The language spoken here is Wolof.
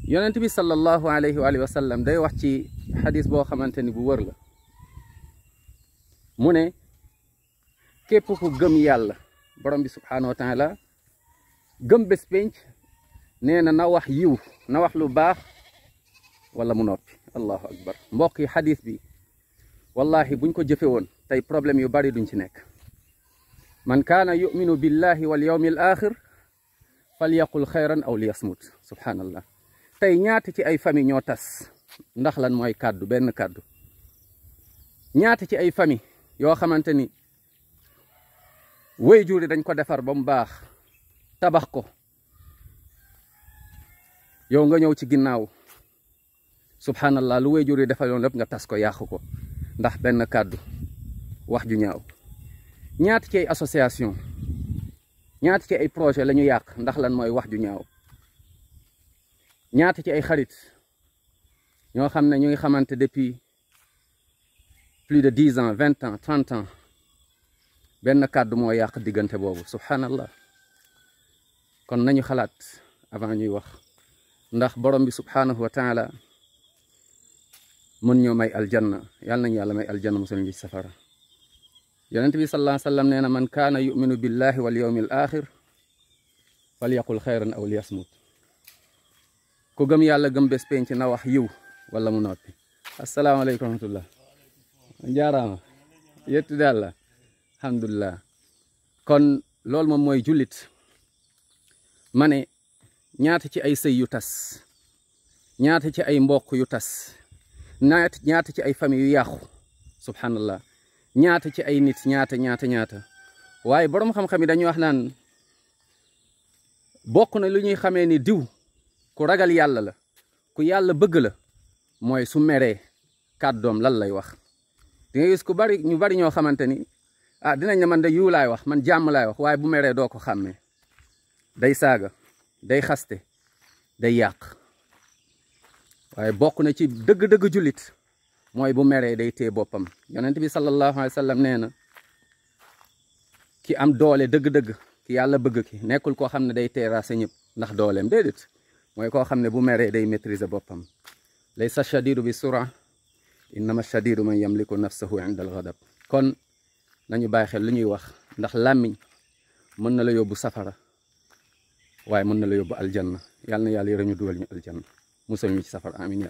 yonent bi sallallahu alayhi wa sallam day wax ci xadis boo xamante ni bu wër la mu ne képp ku gëm yàlla borom bi subhaanahu wa taala gëm bés penc nee na wax yiw na wax lu baax wala mu noppi. allahu akbar mbokk yi xadis bi wallahi buñ ko jëfe woon tey problème yu bari duñ ci nekk. man kaana yuminu billahi wal yawmi al axir falyaqul xayran aw liyasmut. subhaanallah tey ñaata ci ay famille ñoo tas ndax lan mooy kàddu benn kàddu. ñaata ci ay famille yoo xamante ni waajur yi dañ ko defar ba mu baax tabax ko yow nga ñëw ci ginnaaw subhanallah lu waajur yi defaloon lépp nga tas ko yàq ko ndax benn kàddu wax ju ñaaw. ñaata ci ay association ñaata ci ay projet la ñu yàq ndax lan mooy wax ju ñaaw. ñaata ci ay xarit ñoo xam ne ñu ngi xamante depuis plus de 10 ans 20 ans 30 ans benn kàddu moo yàq diggante boobu subhanallah. kon nañu xalaat avant ñuy wax ndax borom bi subhanahu wa taala mën ñoo may aljanna yàlla nañu yàlla may aljanna musul ñu ci safara. yonent bi sallallahu alayhi wa sallam nee na man kaana yuminu billahi wal yawmi al axir falyaqul xayran aw liyasmut. ku gëm yàlla gëm bés penc na wax yiw wala mu noppi. asalaamaaleykum wa rahmatullah. jaaraama yettu daal alhamdulillah. kon loolu moom mooy jullit. ma ne ñaata ci ay sëy yu tas ñaata ci ay mbokk yu tas ñaata ci ay famille yu yàqu subhanallah. ñaata ci ay nit ñaata waaye borom xam-xam yi dañuy wax naan bokk na lu ñuy xamee ni diw ku ragal yàlla la ku yàlla bëgg la mooy su meree kàddoom lan lay wax. di nga gis ku bari ñu bari ñoo xamante ni dinañ ne man de yiw laay wax man jàmm laay wax waaye bu meree doo ko xàmmee. day saaga day xaste day yàq waaye bokk na ci dëgg-dëgg jullit mooy bu meree day téye boppam. yonent bi sallallahu alayhi wa sallam nee na ki am doole dëgg-dëgg ki yàlla bëgg ki nekkul koo xam ne day terrasser ñëpp ndax dooleem déedéet mooy koo xam ne bu meree day maîtriser boppam. laysa shadidu bi sura innama shadidu man yamliku nafsahu inda al ghadab. kon nañu bàyyi xel lu ñuy wax ndax làmmiñ mën na la yóbbu safara waaye mën na la yóbbu aljanna. yàlla na yàlla yërëm ñu dugal ñu aljanna musal ñu ci safara amin ya